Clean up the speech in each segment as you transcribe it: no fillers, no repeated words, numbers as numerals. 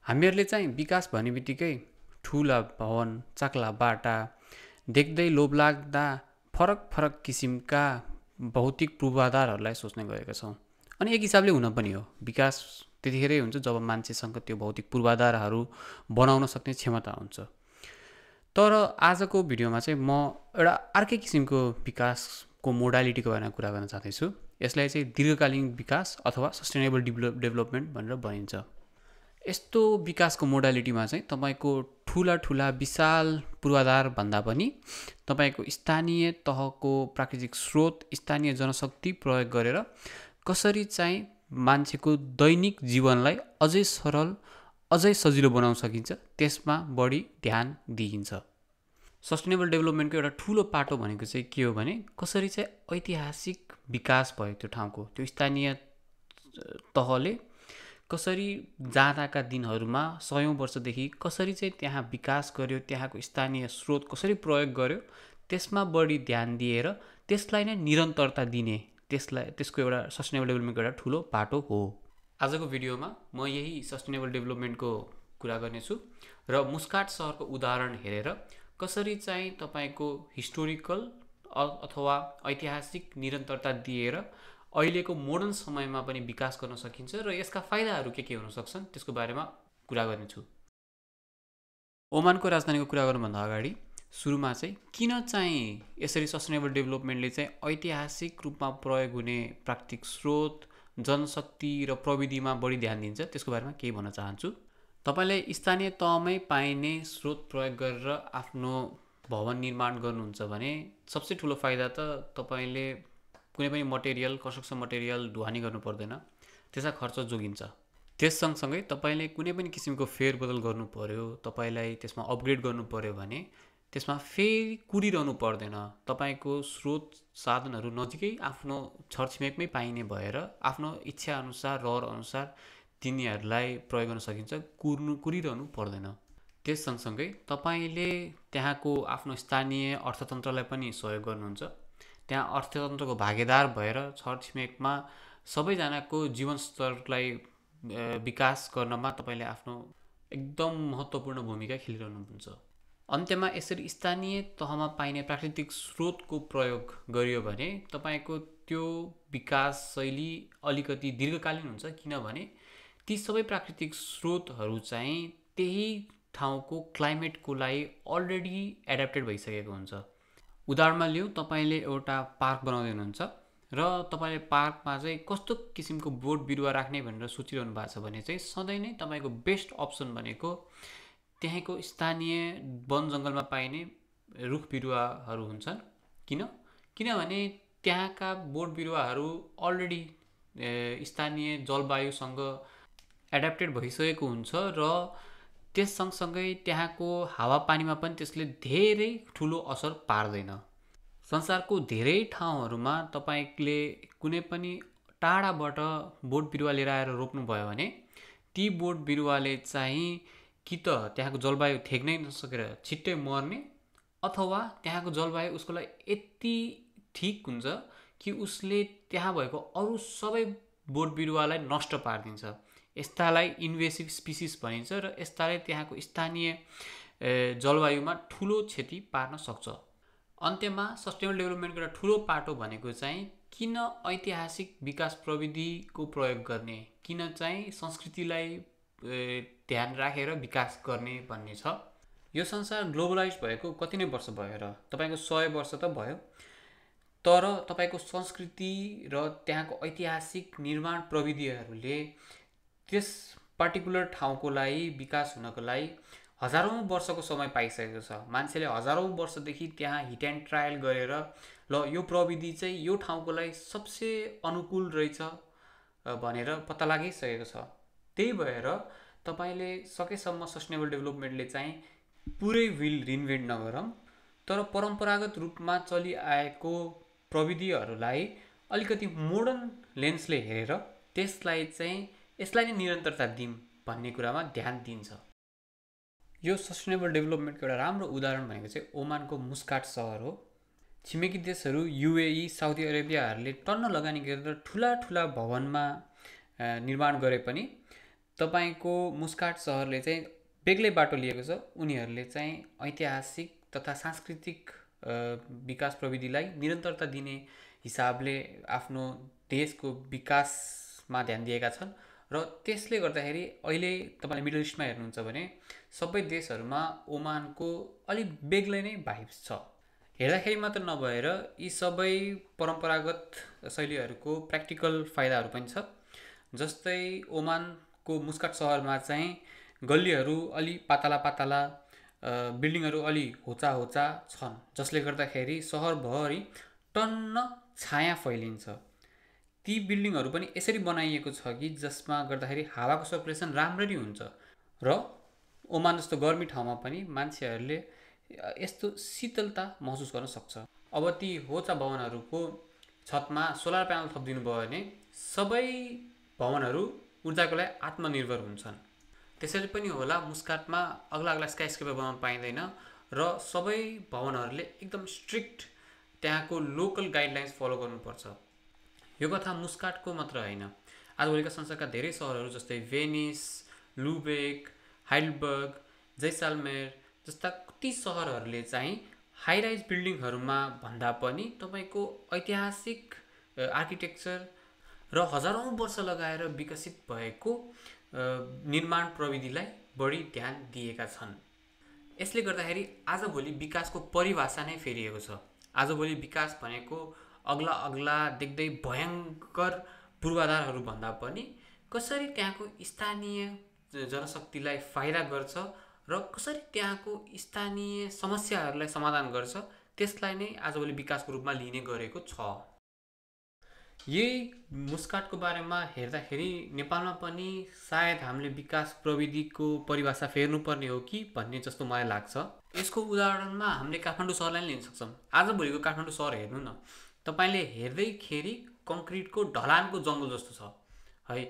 हामीहरूले चाहिँ विकास भन्ने बित्तिकै ठुला भवन, चाक्ला बाटा, देख्दै लोभलाग्दा फरक फरक किसिमका भौतिक पूर्वाधारहरूलाई सोच्ने गरेका छौँ। अनि एक हिसाबले हुन पनि हो। विकास त्यतिखेरै हुन्छ जब मान्छेसँग त्यो भौतिक पूर्वाधारहरू बनाउन सक्ने क्षमता हुन्छ। तर आजको भिडियोमा चाहिँ म एउटा अर्कै किसिमको विकासको मोडालिटीको बारेमा कुरा गर्न चाहँदैछु। यसलाई चाहिँ दीर्घकालीन विकास अथवा सस्टेनेबल डेभलपमेन्ट भनेर भनिन्छ। यस्तो विकासको मोडालिटीमा चाहिँ तपाईँको ठुला विशाल पूर्वाधार भन्दा पनि तपाईँको स्थानीय तहको प्राकृतिक स्रोत, स्थानीय जनशक्ति प्रयोग गरेर कसरी चाहिँ मान्छेको दैनिक जीवनलाई अझै सरल, अझै सजिलो बनाउन सकिन्छ, त्यसमा बढी ध्यान दिइन्छ। सस्टेनेबल डेभलपमेन्टको एउटा ठुलो पाटो भनेको चाहिँ के हो भने कसरी चाहिँ ऐतिहासिक विकास भयो त्यो ठाउँको, त्यो स्थानीय तहले कसरी जाँदाका दिनहरूमा सयौं वर्षदेखि कसरी चाहिँ त्यहाँ विकास गर्यो, त्यहाँको स्थानीय स्रोत कसरी प्रयोग गर्यो, त्यसमा बढी ध्यान दिएर त्यसलाई नै निरन्तरता दिने, त्यसको एउटा सस्टेनेबल डेभलपमेन्टको एउटा ठुलो पाटो हो। आजको भिडियोमा म यही सस्टेनेबल डेभलपमेन्टको कुरा गर्नेछु र मुस्काट सहरको उदाहरण हेरेर कसरी चाहिँ तपाईँको हिस्टोरिकल अथवा ऐतिहासिक निरन्तरता दिएर अहिलेको मोडर्न समयमा पनि विकास गर्न सकिन्छ र यसका फाइदाहरू के हुन सक्छन् त्यसको बारेमा कुरा गर्नेछु। ओमानको राजधानीको कुरा गर्नुभन्दा अगाडि सुरुमा चाहिँ किन चाहिँ यसरी सस्टेनेबल डेभलपमेन्टले चाहिँ ऐतिहासिक रूपमा प्रयोग हुने प्राकृतिक स्रोत, जनशक्ति र प्रविधिमा बढी ध्यान दिन्छ त्यसको बारेमा केही भन्न चाहन्छु। तपाईँले स्थानीय तहमै पाइने स्रोत प्रयोग गरेर आफ्नो भवन निर्माण गर्नुहुन्छ भने सबसे ठुलो फाइदा त तपाईँले कुनै पनि मटेरियल, कन्स्ट्रक्सन मटेरियल ढुवानी गर्नु पर्दैन, त्यसका खर्च जोगिन्छ। त्यस सँगसँगै तपाईँले कुनै पनि किसिमको फेरबदल गर्नु पर्यो, तपाईँलाई त्यसमा अपग्रेड गर्नु पर्यो भने त्यसमा फेरि कुरिरहनु पर्दैन। तपाईँको स्रोत साधनहरू नजिकै आफ्नो छरछिमेकमै पाइने भएर आफ्नो इच्छा अनुसार, रहर अनुसार तिनीहरूलाई प्रयोग गर्न सकिन्छ, कुरिरहनु पर्दैन। त्यस सँगसँगै तपाईँले त्यहाँको आफ्नो स्थानीय अर्थतन्त्रलाई पनि सहयोग गर्नुहुन्छ। त्यहाँ अर्थतन्त्रको भागीदार भएर छरछिमेकमा सबैजनाको जीवनस्तरलाई विकास गर्नमा तपाईँले आफ्नो एकदम महत्त्वपूर्ण भूमिका खेलिरहनुहुन्छ। अन्त्यमा यसरी स्थानीय तहमा पाइने प्राकृतिक स्रोतको प्रयोग गरियो भने तपाईँको त्यो विकास शैली अलिकति दीर्घकालीन हुन्छ, किनभने ती सबै प्राकृतिक स्रोतहरू चाहिँ त्यही ठाउँको क्लाइमेटको लागि अलरेडी एडाप्टेड भइसकेको हुन्छ। उदाहरणमा लिउँ, तपाईँले एउटा पार्क बनाउँदै हुनुहुन्छ र तपाईँले पार्कमा चाहिँ कस्तो किसिमको बोट बिरुवा राख्ने भनेर सोचिरहनु भएको छ भने चाहिँ सधैँ नै तपाईँको बेस्ट अप्सन भनेको त्यहीँको स्थानीय वन जङ्गलमा पाइने रुख बिरुवाहरू हुन्छन्। किनभने त्यहाँका बोट बिरुवाहरू अलरेडी स्थानीय जलवायुसँग एडाप्टेड भइसकेको हुन्छ र त्यस सँगसँगै त्यहाँको हावापानीमा पनि त्यसले धेरै ठुलो असर पार्दैन। संसारको धेरै ठाउँहरूमा तपाईँले कुनै पनि टाढाबाट बोट बिरुवा लिएर आएर रोप्नुभयो भने ती बोट बिरुवाले चाहिँ कि त त्यहाँको जलवायु थेग्नै नसकेर छिट्टै मर्ने अथवा त्यहाँको जलवायु उसको लागि यति ठिक हुन्छ कि उसले त्यहाँ भएको अरू सबै बोट बिरुवालाई नष्ट पारिदिन्छ। यस्तालाई इन्भेसिभ स्पिसिस भनिन्छ र यस्ताले त्यहाँको स्थानीय जलवायुमा ठुलो क्षति पार्न सक्छ। अन्त्यमा सस्टेनेबल डेभलपमेन्टको एउटा ठुलो पाटो भनेको चाहिँ किन ऐतिहासिक विकास प्रविधिको प्रयोग गर्ने, किन चाहिँ संस्कृतिलाई ध्यान राखेर विकास गर्ने भन्ने छ। यो संसार ग्लोबलाइज भएको कति नै वर्ष भयो र तपाईँको 100 वर्ष त भयो, तर तपाईँको संस्कृति र त्यहाँको ऐतिहासिक निर्माण प्रविधिहरूले त्यस पार्टिकुलर ठाउँको लागि विकास हुनको लागि हजारौं वर्षको समय पाइसकेको छ। मान्छेले हजारौं वर्षदेखि त्यहाँ हिट एन्ड ट्रायल गरेर ल यो प्रविधि चाहिँ यो ठाउँको लागि सबसे अनुकूल रहेछ भनेर पत्ता लगाइसकेको छ। त्यही भएर तपाईँले सकेसम्म सस्टेनेबल डेभलपमेन्टले चाहिँ पुरै व्हिल रिइन्भेन्ट नगरौँ, तर परम्परागत रूपमा चलिआएको प्रविधिहरूलाई अलिकति मोडर्न लेन्सले हेरेर त्यसलाई चाहिँ यसलाई नै निरन्तरता दिउँ भन्ने कुरामा ध्यान दिन्छ। यो सस्टेनेबल डेभलपमेन्टको एउटा राम्रो उदाहरण भनेको चाहिँ ओमानको मुस्काट सहर हो। छिमेकी देशहरू युएई, साउदी अरेबियाहरूले टन्न लगानी गरेर ठुला भवनमा निर्माण गरे पनि तपाईँको मुस्काट सहरले चाहिँ बेग्लै बाटो लिएको छ। उनीहरूले चाहिँ ऐतिहासिक तथा सांस्कृतिक विकास प्रविधिलाई निरन्तरता दिने हिसाबले आफ्नो देशको विकासमा ध्यान दिएका छन् र त्यसले गर्दाखेरि अहिले तपाईँले मिडल इस्टमा हेर्नुहुन्छ भने सबै देशहरूमा ओमानको अलिक बेग्लै नै भाइब्स छ। हेर्दाखेरि मात्र नभएर यी सबै परम्परागत शैलीहरूको प्र्याक्टिकल फाइदाहरू पनि छ। जस्तै ओमानको मुस्काट सहरमा चाहिँ गल्लीहरू अलि पातला बिल्डिङहरू अलि होचा छन्, जसले गर्दाखेरि सहरभरि टन्न छाया फैलिन्छ। ती बिल्डिङहरू पनि यसरी बनाइएको छ कि जसमा गर्दाखेरि हावाको सर्कुलेसन राम्ररी हुन्छ र ओमान जस्तो गर्मी ठाउँमा पनि मान्छेहरूले यस्तो शीतलता महसुस गर्न सक्छ। अब ती होचा भवनहरूको छतमा सोलर प्यानल थपिदिनु भयो भने सबै भवनहरू ऊर्जाको लागि आत्मनिर्भर हुन्छन्। त्यसरी पनि होला मुस्काटमा अग्ला स्काइस्क्रेपर बनाउन पाइँदैन र सबै भवनहरूले एकदम स्ट्रिक्ट त्यहाँको लोकल गाइडलाइन्स फलो गर्नुपर्छ। यो कथा मुस्काटको मात्र होइन, आजभोलिका संसारका धेरै सहरहरू जस्तै भेनिस, लुबेक, हाइडलबर्ग, जैसालमेर जस्ता कति सहरहरूले चाहिँ हाइराइज बिल्डिङहरूमा भन्दा पनि तपाईँको ऐतिहासिक आर्किटेक्चर र हजारौँ वर्ष लगाएर विकसित भएको निर्माण प्रविधिलाई बढी ध्यान दिएका छन्। यसले गर्दाखेरि आजभोलि विकासको परिभाषा नै फेरिएको छ। आजभोलि विकास भनेको अग्ला देख्दै भयङ्कर पूर्वाधारहरू भन्दा पनि कसरी त्यहाँको स्थानीय जनशक्तिलाई फाइदा गर्छ र कसरी त्यहाँको स्थानीय समस्याहरूलाई समाधान गर्छ, त्यसलाई नै आजभोलि विकासको रूपमा लिने गरेको छ। यही मुस्काटको बारेमा हेर्दाखेरि नेपालमा पनि सायद हामीले विकास प्रविधिको परिभाषा फेर्नुपर्ने हो कि भन्ने जस्तो मलाई लाग्छ। यसको उदाहरणमा हामीले काठमाडौँ सहरलाई लिन सक्छौँ। आजभोलिको काठमाडौँ सहर हेर्नु न, तपाईँले हेर्दैखेरि कङ्क्रिटको ढलानको जङ्गल जस्तो छ है।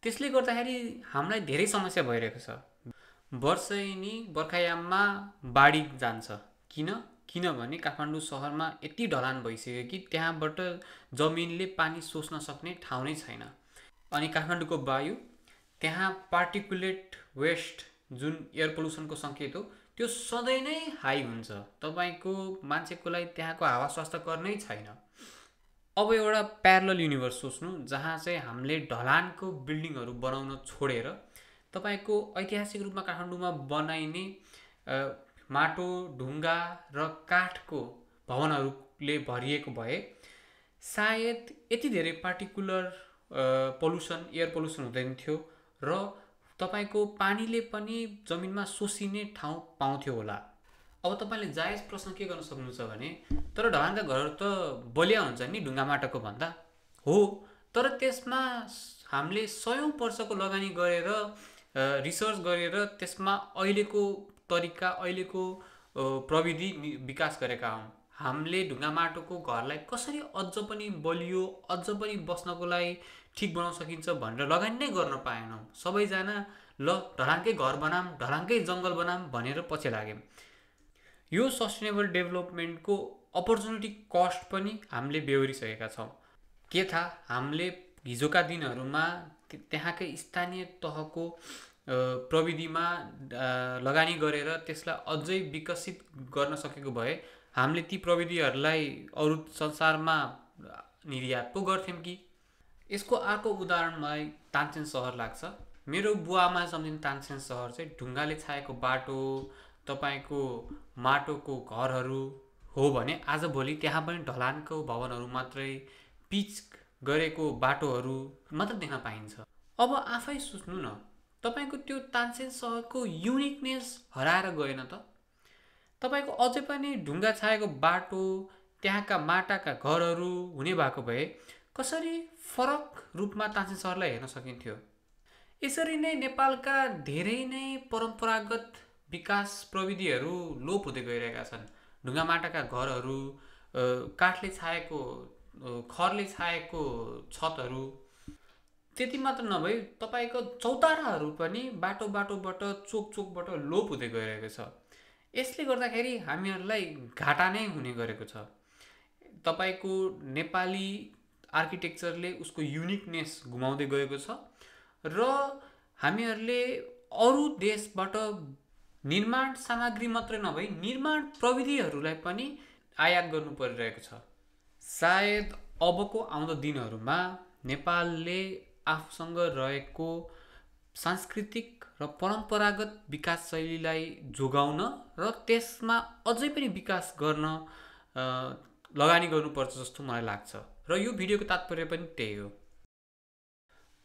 त्यसले गर्दाखेरि हामीलाई धेरै समस्या भइरहेको छ। वर्षैनी बर्खायाममा बाढी जान्छ। किनभने काठमाडौँ सहरमा यति ढलान भइसक्यो कि त्यहाँबाट जमिनले पानी सोच्न सक्ने ठाउँ नै छैन। अनि काठमाडौँको वायु, त्यहाँ पार्टिकुलेट वेस्ट जुन एयर पोल्युसनको सङ्केत हो, त्यो सधैँ नै हाई हुन्छ। तपाईँको मान्छेको लागि त्यहाँको हावा स्वास्थ्यकर नै छैन। अब एउटा प्यारलल युनिभर्स सोच्नु, जहाँ चाहिँ हामीले ढलानको बिल्डिङहरू बनाउन छोडेर तपाईँको ऐतिहासिक रूपमा काठमाडौँमा बनाइने माटो, ढुङ्गा र काठको भवनहरूले भरिएको भए सायद यति धेरै पार्टिकुलर पोल्युसन, एयर पोल्युसन हुँदैन थियो र तपाईँको पानीले पनि जमिनमा सोसिने ठाउँ पाउँथ्यो होला। अब तपाईँले जायज प्रश्न के गर्न सक्नुहुन्छ भने, तर ढलानका घरहरू त बलिया हुन्छ नि ढुङ्गा माटोको भन्दा। हो, तर त्यसमा हामीले 100औं वर्षको लगानी गरेर रिसर्च गरेर त्यसमा अहिलेको तरिका, अहिलेको प्रविधि विकास गरेका हौँ। हामीले ढुङ्गा माटोको घरलाई कसरी अझ पनि बलियो, अझ पनि बस्नको लागि ठिक बनाउन सकिन्छ भनेर लगानी नै गर्न पाएनौँ। सबैजना ल ढलानकै घर बनाऊँ, ढलानकै जङ्गल बनाऊँ भनेर पछि लाग्यौँ। यो सस्टेनेबल डेभलपमेन्टको अपर्च्युनिटी कस्ट पनि हामीले बेहोरिसकेका छौँ। के थाहा, हामीले हिजोका दिनहरूमा त्यहाँकै स्थानीय तहको प्रविधिमा लगानी गरेर त्यसलाई अझै विकसित गर्न सकेको भए हामीले ती प्रविधिहरूलाई अरू संसारमा निर्यात पो गर्थ्यौँ कि। यसको अर्को उदाहरण मलाई तानसेन सहर लाग्छ। मेरो बुवा आमाले सम्झिने तानसेन सहर चाहिँ ढुङ्गाले छाएको बाटो, तपाईँको माटोको घरहरू हो भने आजभोलि त्यहाँ पनि ढलानको भवनहरू मात्रै, पिच गरेको बाटोहरू मात्र देख्न पाइन्छ। अब आफै सोच्नु न, तपाईँको त्यो तानसेन सहरको युनिकनेस हराएर गएन त? तपाईँको अझै पनि ढुङ्गा छाएको बाटो, त्यहाँका माटाका घरहरू हुने भएको भए कसरी फरक रूपमा तानसेन सहरलाई हेर्न सकिन्थ्यो। यसरी नै नेपालका धेरै नै परम्परागत विकास प्रविधिहरू लोप हुँदै गइरहेका छन्। ढुङ्गा माटाका घरहरू, काठले छाएको, खरले छाएको छतहरू, त्यति मात्र नभई तपाईँको चौताराहरू पनि बाटोबाट चोकबाट लोप हुँदै गइरहेको छ। यसले गर्दाखेरि हामीहरूलाई घाटा नै हुने गरेको छ। तपाईँको नेपाली आर्किटेक्चरले उसको युनिकनेस गुमाउँदै गएको छ र हामीहरूले अरू देशबाट निर्माण सामग्री मात्रै नभई निर्माण प्रविधिहरूलाई पनि आयात गर्नु परिरहेको छ। सायद अबको आउँदो दिनहरूमा नेपालले आफूसँग रहेको सांस्कृतिक र परम्परागत विकास शैलीलाई जोगाउन र त्यसमा अझै पनि विकास गर्न लगानी गर्नुपर्छ जस्तो मलाई लाग्छ र यो भिडियोको तात्पर्य पनि त्यही हो।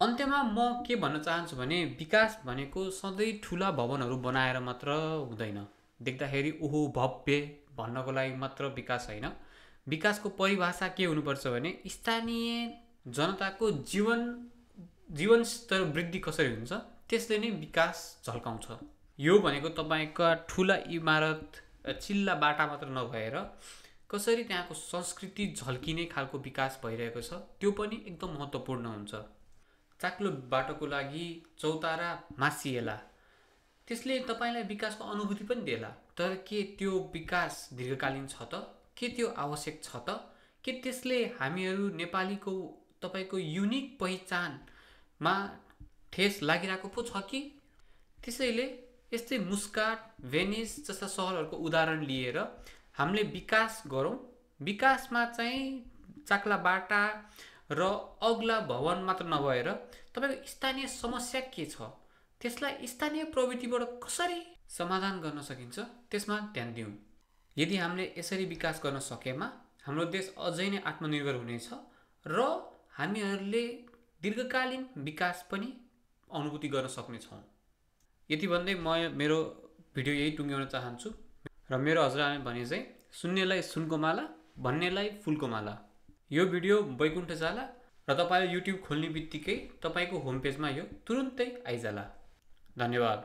अन्त्यमा म के भन्न चाहन्छु भने विकास भनेको सधैँ ठुला भवनहरू बनाएर मात्र हुँदैन। देख्दाखेरि ओहो भव्य भन्नको लागि मात्र विकास होइन। विकासको परिभाषा के हुनुपर्छ भने स्थानीय जनताको जीवन स्तर वृद्धि कसरी हुन्छ त्यसले नै विकास झल्काउँछ। यो भनेको तपाईँका ठुला इमारत चिल्ला बाटा मात्र नभएर कसरी त्यहाँको संस्कृति झल्किने खालको विकास भइरहेको छ त्यो पनि एकदम महत्त्वपूर्ण हुन्छ। चाक्लो बाटोको लागि चौतारा मासिएला, त्यसले तपाईँलाई विकासको अनुभूति पनि देला, तर के त्यो विकास दीर्घकालीन छ त? के त्यो आवश्यक छ त? के त्यसले हामीहरू नेपालीको तपाईँको युनिक पहिचानमा ठेस लागिरहेको पो छ कि? त्यसैले यस्तै मुस्काट, भेनिस जस्ता सहरहरूको उदाहरण लिएर हामीले विकास गरौँ। विकासमा चाहिँ चाक्ला बाटा र अग्ला भवन मात्र नभएर तपाईँको स्थानीय समस्या के छ त्यसलाई स्थानीय प्रविधिबाट कसरी समाधान गर्न सकिन्छ त्यसमा ध्यान दिउँ। यदि हामीले यसरी विकास गर्न सकेमा हाम्रो देश अझै नै आत्मनिर्भर हुनेछ र हामीहरूले दीर्घकालीन विकास पनि अनुभूति गर्न सक्नेछौँ। यति भन्दै म मेरो भिडियो यही टुङ्ग्याउन चाहन्छु र मेरो हजुरआमाले भने चाहिँ सुन्नेलाई सुनको माला, भन्नेलाई फुलको माला। यो भिडियो वैकुण्ठ जाला र तपाईँले युट्युब खोल्ने बित्तिकै तपाईँको होम पेजमा यो तुरुन्तै आइजाला। धन्यवाद।